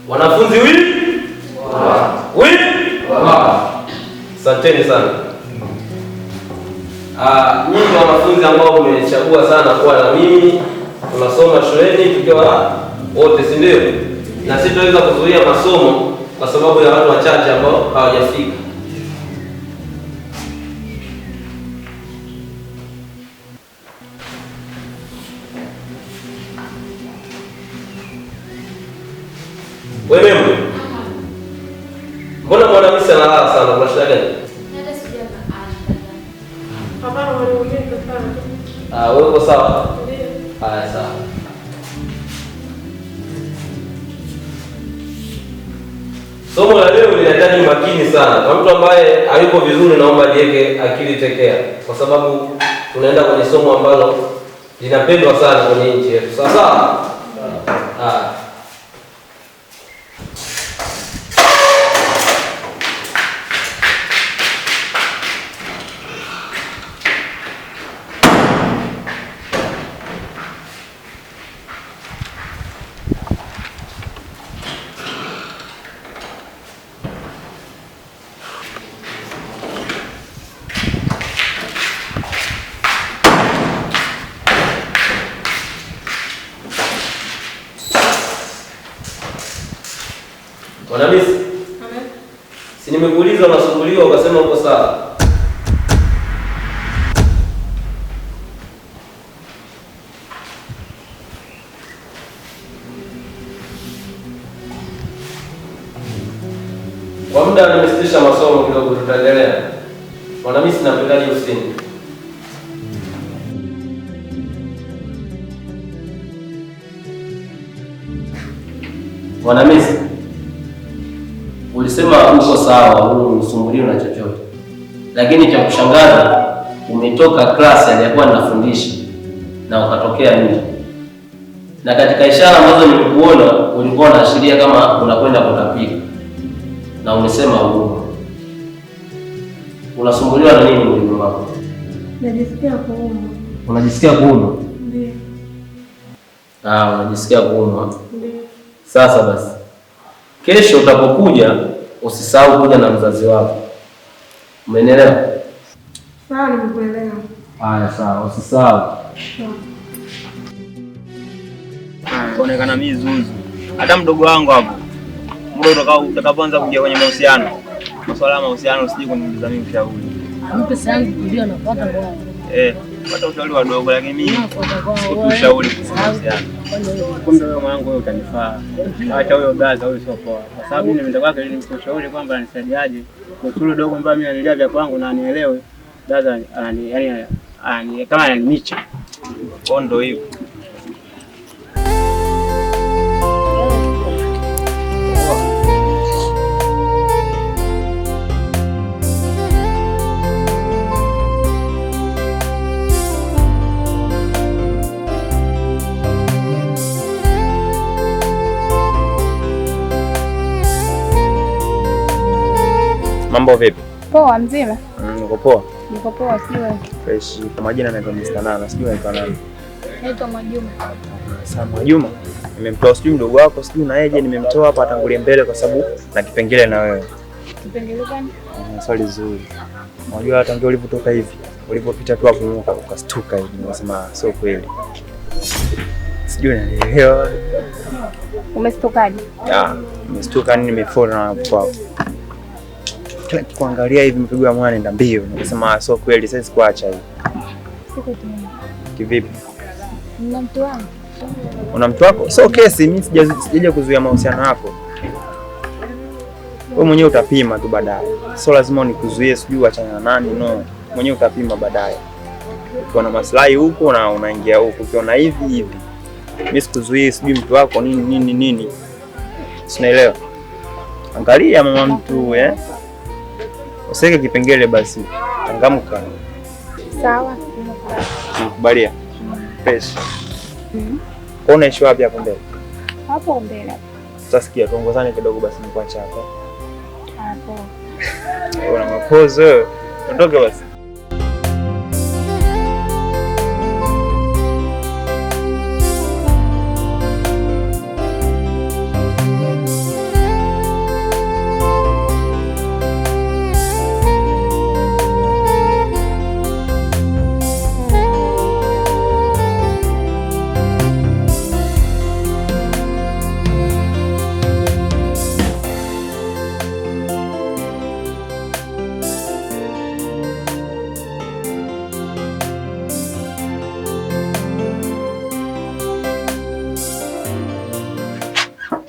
Wanafunzi wi? Wi? Asanteni sana. Nyinyi wanafunzi ambao mmechagua sana kuwa na mimi, tunasoma shuleni tukiwa wote, si ndio? Na sitaweza kuzuia masomo kwa sababu ya watu wachache ambao hawajafika. Wewe mbona mwanamisi analala sana, kuna shida gani? Hapana mwalimu, mimi niko sawa tu. Wewe uko sawa? Ndio. Haya, sawa. Somo la leo linahitaji makini sana. Kwa mtu ambaye hayuko vizuri, naomba aliweke akili tekea, kwa sababu tunaenda kwenye somo ambalo linapendwa sana kwenye nchi yetu. Sawa sawa? Mwanamisi, si nimekuuliza unasumbuliwa ukasema uko sawa. Kwa muda nimesitisha masomo kidogo, tutaendelea. Mwanamisi, nakuhitaji ofisini. Mwanamisi, ulisema uko sawa, usumbuliwi na chochote, lakini cha kushangaza umetoka klasi aliyokuwa ninafundisha na ukatokea nje, na katika ishara ambazo nilikuona ulikuwa unaashiria kama unakwenda kutapika na umesema uongo. Unasumbuliwa na nini mwilini wako? Najisikia kuumwa. Unajisikia kuumwa? Ndio. Unajisikia kuumwa. Ndio. Sasa basi, kesho utapokuja usisahau kuja na mzazi wako. Umenielewa? Sawa, nimekuelewa. Haya, sawa, usisahau. Kuonekana mimi zuzu. Hata mdogo wangu hapo. Muda utakapoanza kuingia kwenye mahusiano. Masuala ya mahusiano usije kuniuliza mimi ushauri. Mpe sangu ndio anapata kwao. Pata ushauri wadogo, lakini mimi sikupi ushauri kuhusu mahusiano. Kumbe wewe mwanangu wewe utanifaa. Acha huyo brother huyo sio poa. Kwa sababu mimi nimeenda kwake ili nikushauri kwamba anisaidiaje. Kwa tulu dogo ambaye mimi ananilia vya kwangu na anielewe. Brother anani yani anani kama ananimicha. Kwa ndo hivyo. Mambo vipi? Poa, mzima? Niko poa. Niko poa, sijui wewe. Fresh. Kwa majina naitwa Mr. Nana, sijui unaitwa nani? Naitwa Mwajuma. Sasa Mwajuma, nimemtoa sijui mdogo wako, sijui na yeye nimemtoa hapa atangulie mbele kwa sababu na kipengele na wewe. Kipengele gani? Swali zuri. Unajua tangia ulipotoka hivi, ulipopita tu hapo ukastuka hivi, nikasema sio kweli. Sijui unanielewa. Umestukaje? Nimestuka nini, nimefona hapo hapo. Kila kuangalia hivi mpigo wa mwana nenda mbio, nikasema sio kweli, sasa sikuacha hivi. Sikutumia. Kivipi? Nina mtu wangu. Una mtu wako? Sio kesi, mimi sijaja kuzuia mahusiano yako. Wewe mwenyewe utapima tu baadaye. Sio lazima unikuzuie sijui uachane na nani, no. Mwenyewe utapima baadaye. Ukiona maslahi huko na unaingia huko, ukiona hivi hivi. Mimi sikuzuii sijui mtu wako nini nini nini. Sinaelewa. Angalia mama mtu Usiweke kipengele basi. Changamka. Sawa. Nakubalia. Fresh. Kwa unaishi wapi hapo mbele? Hapo mbele. Sasa sikia, tuongozane kidogo basi nikuache hapo. Hapo. Una mapozo. Ondoke basi.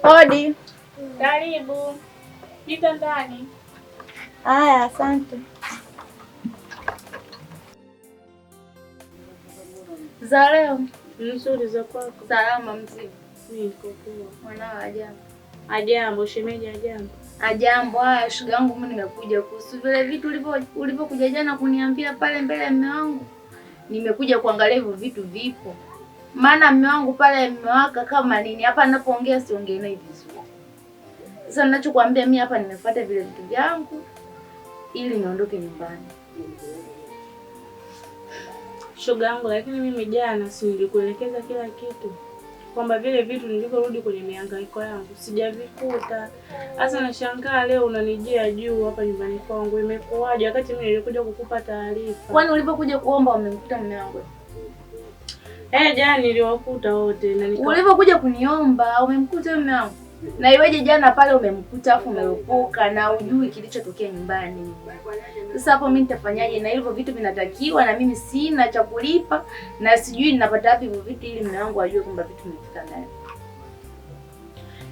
Odi. Karibu. Pita ndani. Haya, asante. Za leo nzuri, za kwako? Salama, mzima. Niko poa. Mwanao ajambo? Ajambo, shemeji ajambo. Ajambo. Haya, shoga yangu, mimi nimekuja kuhusu vile vitu ulivyokuja jana kuniambia pale mbele ya mume wangu. Nimekuja kuangalia hivyo vitu vipo. Maana mume wangu pale mmewaka kama nini. Hapa ninapoongea siongei naye vizuri. Sasa ninachokuambia mimi hapa nimefuata vile vitu vyangu ili niondoke nyumbani. Shoga yangu, lakini mimi jana si nilikuelekeza kila kitu kwamba vile vitu nilivyorudi kwenye mihangaiko yangu sijavikuta. Sasa nashangaa leo unanijia juu hapa nyumbani kwangu, imekuwaje wakati mimi nilikuja kukupa taarifa? Kwani ulipokuja kuomba umemkuta mume wangu? Jana niliwakuta wote na ulipokuja kuniomba umemkuta mume wangu? Na iweje jana pale umemkuta afu umeropoka na ujui kilichotokea nyumbani? Sasa hapo mimi nitafanyaje? Na hivyo vitu vinatakiwa na mimi sina cha kulipa na sijui ninapata wapi hivyo vitu ili mume wangu ajue kwamba vitu vimefika ndani.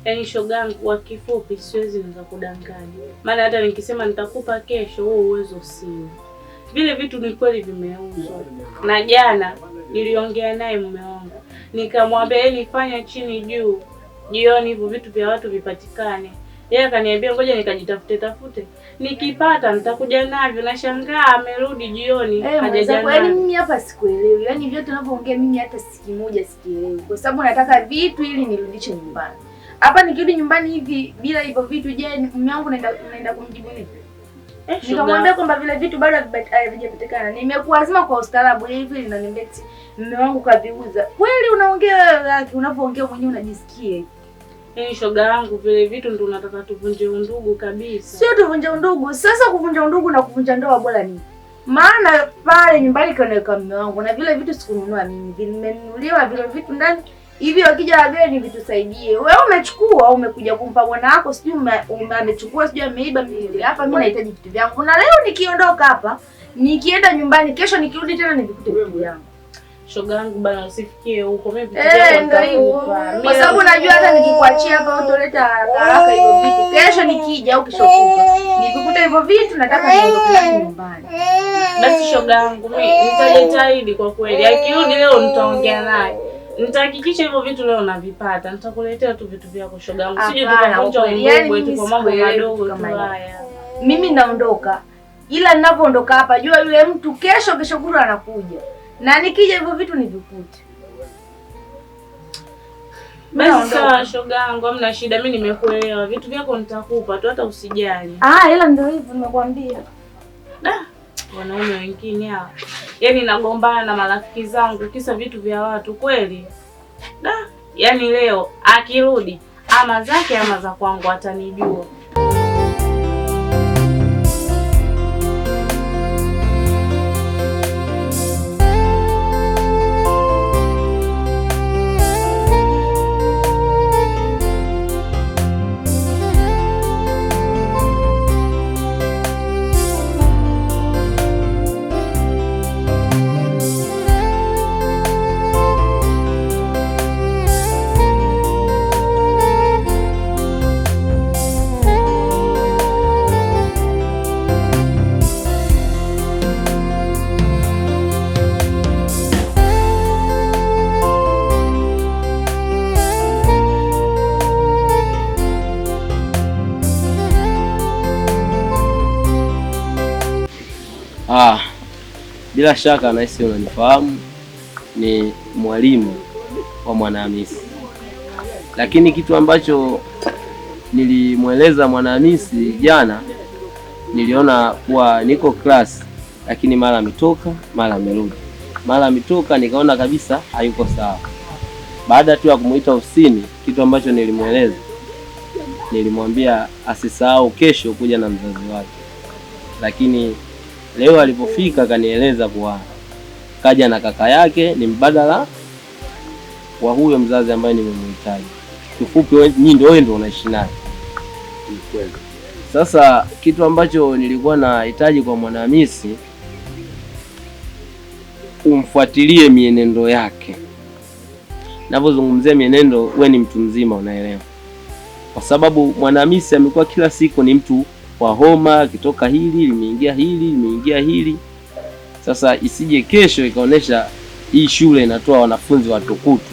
Yaani shoga yangu, kwa kifupi siwezi nikakudanganya. Maana hata nikisema nitakupa kesho huo uwezo sina. Vile vitu ni kweli vimeuzwa. Na jana niliongea naye mume wangu, nikamwambia yeye nifanye chini juu jioni hivyo vitu vya watu vipatikane. Yeye akaniambia ngoja nikajitafute tafute, nikipata nitakuja navyo. Nashangaa amerudi jioni hajaja navyo. Yaani mimi hapa sikuelewi. Yaani vyote ninavyoongea mimi hata siki moja sikielewi. Kwa sababu nataka vitu ili nirudishe nyumbani. Hapa nikirudi nyumbani hivi bila hivyo vitu, je, mume wangu naenda kumjibu nini? Nikamwambia kwamba vile vitu bado havijapatikana. Nimekuazima kwa ustaarabu hivi linaniambia eti mume wangu kaviuza. Kweli unaongea wewe, unapoongea mwenyewe unajisikia. Yaani shoga yangu, vile vitu ndio unataka tuvunje undugu kabisa. Sio tuvunje undugu. Sasa kuvunja undugu na kuvunja ndoa bora nini? Maana pale nyumbani kanaweka mume wangu na vile vitu sikununua mimi. Vimenunuliwa vile vitu ndani. Hivi wakija wageni vitusaidie. Wewe umechukua, umekuja kumpa bwana wako, sijui amechukua, sijui ameiba. Mimi hapa mimi nahitaji vitu vyangu. Na leo nikiondoka hapa, nikienda nyumbani kesho nikirudi tena nivikute vitu vyangu. Shoga yangu bana, usifikie huko. Mimi vitu vyangu nitakupa. Kwa sababu najua hata nikikuachia hapa utoleta haraka haraka hivyo vitu. Kesho nikija au kesho kutwa nikikuta hivyo vitu nataka niondoke nyumbani. Basi shoga yangu, mimi nitajitahidi kwa kweli. Akirudi leo nitaongea naye. Nitahakikisha hivyo vitu leo navipata. Nitakuletea tu vitu vyako shoga yangu. Sije tukavunja undugu wetu kwa mambo madogo tu haya. Mimi naondoka. Ila ninapoondoka hapa jua yule mtu kesho kesho kutwa anakuja. Na nikija hivyo vitu nivikute. Basi sawa shoga yangu, hamna shida, mimi nimekuelewa. Vitu vyako nitakupa tu, hata usijali. Ila ndio hivyo nimekuambia. Wanaume wengine hawa. Yaani nagombana na marafiki zangu kisa vitu vya watu kweli. Yaani leo akirudi ama zake ama za kwangu atanijua. Bila shaka nahisi unanifahamu, ni mwalimu wa Mwanahamisi. Lakini kitu ambacho nilimweleza Mwanahamisi jana, niliona kuwa niko class lakini mara ametoka mara amerudi. Mara ametoka nikaona kabisa hayuko sawa. Baada tu ya kumuita ofisini, kitu ambacho nilimweleza, nilimwambia asisahau kesho kuja na mzazi wake. Lakini leo alipofika kanieleza kuwa kaja na kaka yake, ni mbadala wa huyo mzazi ambaye nimemhitaji. Kifupi nyinyi ndio wewe ndio unaishi naye. Ni kweli. Sasa kitu ambacho nilikuwa nahitaji kwa Mwanahamisi, umfuatilie mienendo yake. Ninapozungumzia mienendo, wewe ni mtu mzima unaelewa. Kwa sababu Mwanahamisi amekuwa kila siku ni mtu wa homa, kitoka hili limeingia hili limeingia hili. Sasa isije kesho ikaonesha hii shule inatoa wanafunzi watukutu.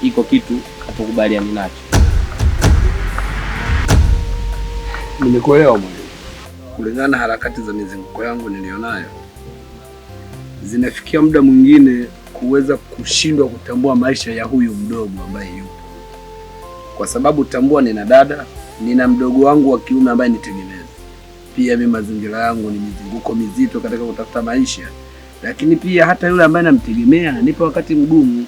Iko kitu hatukubaliani nacho. Nimekuelewa mwalimu. Kulingana na harakati za mizunguko yangu nilionayo, zinafikia muda mwingine kuweza kushindwa kutambua maisha ya huyu mdogo ambaye yupo. Kwa sababu tambua, nina dada, nina mdogo wangu wa kiume ambaye ni tegemezi. Pia mimi mazingira yangu ni mizunguko mizito katika kutafuta maisha. Lakini pia hata yule ambaye namtegemea ananipa wakati mgumu.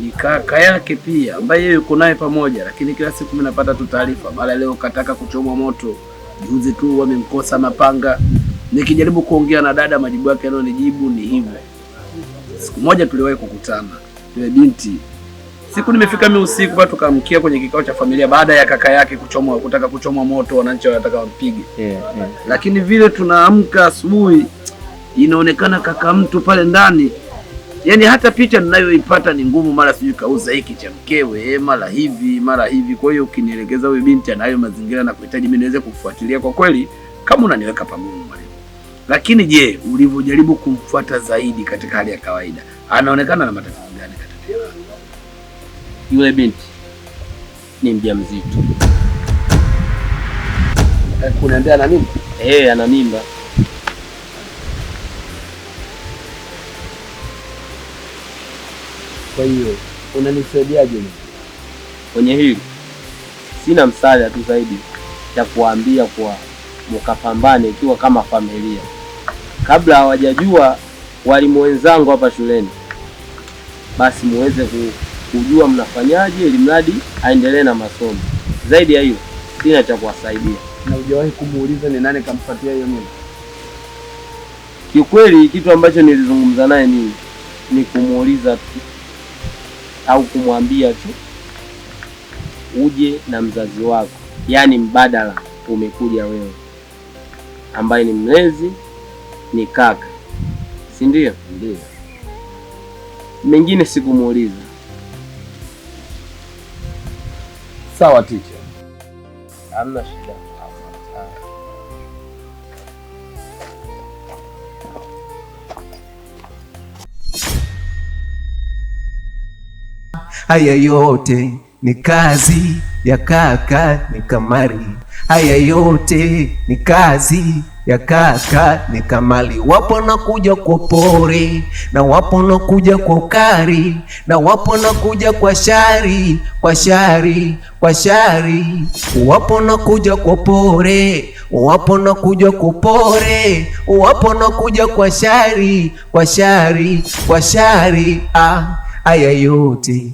Ni kaka yake pia ambaye yeye yuko naye pamoja, lakini kila siku mimi napata tu taarifa, mara leo kataka kuchomwa moto, juzi tu wamemkosa mapanga. Nikijaribu kuongea na dada, majibu yake anayonijibu ni hivyo. Siku moja tuliwahi kukutana yule binti, siku nimefika mimi usiku, watu tukaamkia kwenye kikao cha familia baada ya kaka yake kuchomwa, kutaka kuchomwa moto, wananchi wanataka wampige. Lakini vile tunaamka asubuhi, inaonekana kaka mtu pale ndani, yaani hata picha ninayoipata ni ngumu, mara sijui kauza hiki cha mkewe, mara hivi mara hivi. Kwa hiyo ukinielekeza huyu binti anayo mazingira na kuhitaji mimi niweze kufuatilia, kwa kweli kama unaniweka pagumu mwalimu. Lakini je, ulivyojaribu kumfuata zaidi katika hali ya kawaida, anaonekana na matatizo gani katika yule binti? Ni mjamzito. Kuniambia ana mimba? Ana mimba. Kwa hiyo unanisaidiaje mimi kwenye hili? Sina msaada tu zaidi ya kuambia kwa mkapambane ikiwa kama familia, kabla hawajajua walimu wenzangu hapa shuleni, basi muweze kujua mnafanyaje ili mradi aendelee na masomo. Zaidi ya hiyo sina cha kuwasaidia. Na hujawahi kumuuliza ni nani kampatia hiyo mimba? Kiukweli kitu ambacho nilizungumza naye mimi ni kumuuliza tu au kumwambia tu uje na mzazi wako, yani mbadala umekuja wewe ambaye ni mlezi, ni kaka, si ndio? Ndio. Mengine sikumuuliza. Sawa teacher. Hamna shida. Haya yote ni kazi ya kaka ni kamari. Haya yote ni kazi ya kaka ni kamali. Wapo nakuja kwa pori, na wapo nakuja kwa ukari, na wapo nakuja kwa shari, kwa shari, kwa shari. Wapo nakuja kwa pore, wapo nakuja kwa pore, wapo nakuja kwa shari, kwa shari, kwa shari. Haya yote